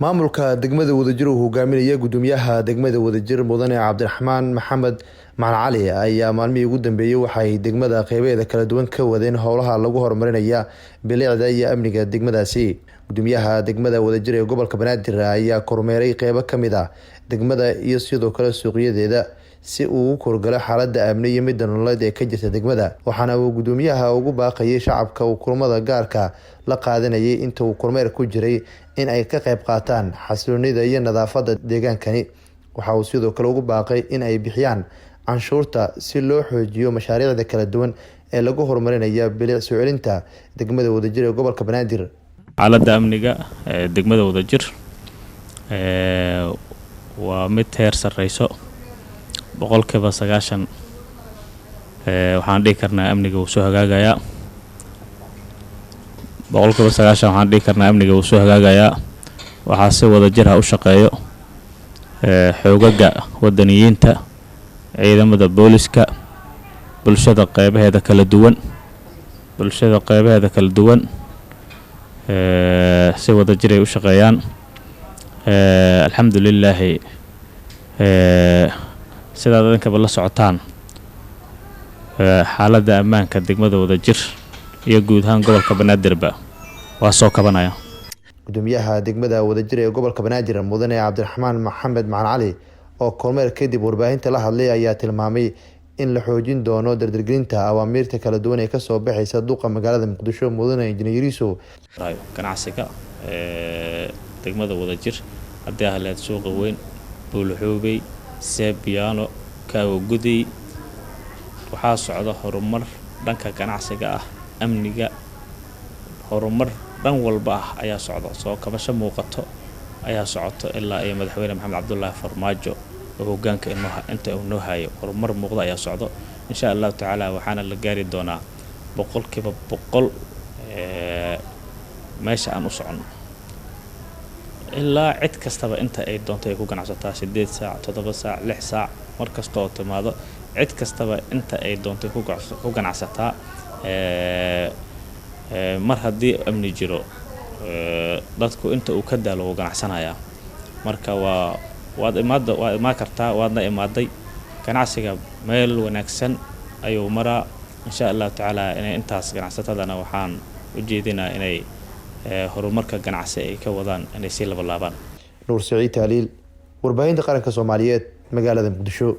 Maamulka degmada Wadajir uu hogaaminaya gudoomiyaha degmada Wadajir, Mudane Cabdiraxmaan Maxamed Macalin Cali, ayaa maalmihii ugu dambeeyey waxay degmada qeybaheeda kala duwan ka wadeen howlaha lagu horumarinaya bilicda iyo amniga degmadaasi. Gudoomiyaha degmada Wadajir ee gobolka Banaadir ayaa kormeeray qeybo kamid ah degmada iyo sidoo kale suuqyadeeda si uu u korgalo xaalada amni iyo midda nololeed ee ka jirta degmada. Waxaana uu gudoomiyaha ugu baaqayay shacabka uu kulamada gaarka la qaadanayay inta uu kormeer ku jiray in ay ka qeyb qaataan xasiloonida iyo nadaafada deegaankani. Waxa uu sidoo kale ugu baaqay in ay bixiyaan canshuurta si loo xoojiyo mashaariicda kala duwan ee lagu horumarinaya bilic soo celinta degmada Wadajir ee gobolka Banaadir. Xaaladda amniga ee degmada Wadajir waa mid heer sarreyso, 90%. Waxaan dhihi karnaa amniga wuu soo hagaagayaa, 90%. Waxaan dhihi karnaa amniga wuu soo hagaagayaa. Waxaa si wadajir ah u shaqeeyo xoogaga wadaniyiinta, ciidamada booliska, bulshada qeybaheeda kala duwan. Bulshada qeybaheeda kala duwan si wadajir ay u shaqeeyaan. Alxamdulilaahi, sidaad idinkaba la socotaan, xaaladda ammaanka degmada Wadajir iyo guud ahaan gobolka Banaadirba waa soo kabanaya. Gudoomiyaha degmada Wadajir ee gobolka Banaadir, Mudane Cabdiraxmaan Maxamed Macalin Cali, oo kormeer kadib warbaahinta la hadlay, ayaa tilmaamay in la xoojin doono dardargelinta awaamiirta kala duwan ee kasoo baxaysa duqa magaalada Muqdisho, Mudane Injineer Yariisow. Ganacsiga degmada Wadajir, haddii ahleed suuqa weyn, Buulaxuubey, Sebiano, Kaawaguday, waxaa socda horumar dhanka ganacsiga ah. Amniga, horumar dhan walba ah ayaa socda, soo kabasho muuqato ayaa socoto. Ilaa iyo Madaxweyne Maxamed Cabdulaahi Farmaajo oo hogaanka inoo inta uu noo hayo, horumar muuqda ayaa socdo, insha Allahu tacaala. Waxaana la gaari doonaa 100% meesha aan u soconno. Ilaa cid kastaba inta ay doonto ay ku ganacsataa, 8 saac, 7 saac, 6 saac, mar kasta oo timaado, cid kastaba inta ay doonto ku ganacsataa. Mar haddii amni jiro, dadku inta uu ka daalo wuu ganacsanayaa. Marka waa waad imaada, waad imaan kartaa, waadna imaaday. Ganacsiga meel wanaagsan ayuu maraa, insha Allahu tacaala. Inay intaas ganacsatadana waxaan u jeedinaa inay horumarka ganacsi ay ka wadaan inay sii labalaabaan. Nuur Saciid Taaliil, Warbaahinta Qaranka Soomaaliyeed, magaalada Muqdisho.